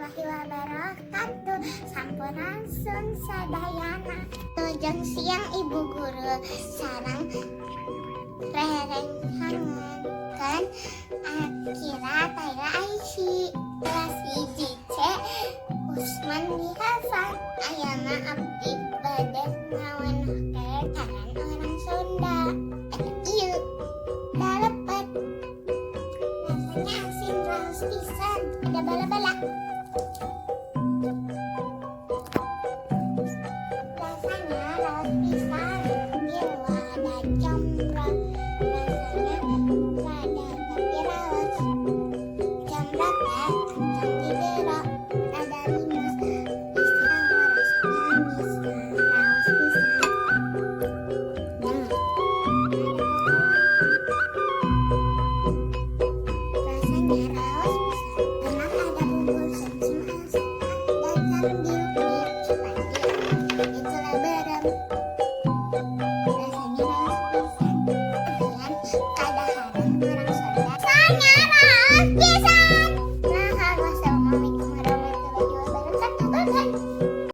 Warahmatullahi wabarakatuh. Sampurasun sadayana. Wilujeng siang, Ibu Guru sareng rerencangan kan Akira Taira Aishi kelas 1 C Usman Dihafan. Ayeuna abdi bade ngawenehkeun ngaran orang Sunda. Ieu dalepet, rasanya asin, raos pisan, ada bala-bala. Rasanya raos pisan. Ieu ada comro, rasanya rada tapi raos. Comro teh kacang di jero, rada limus. Istimewa, rasanya amis, raos pisan. Nah, ada kokolot, rasanya raos pisan. Enak, ada bubur sumsum, ada cardil.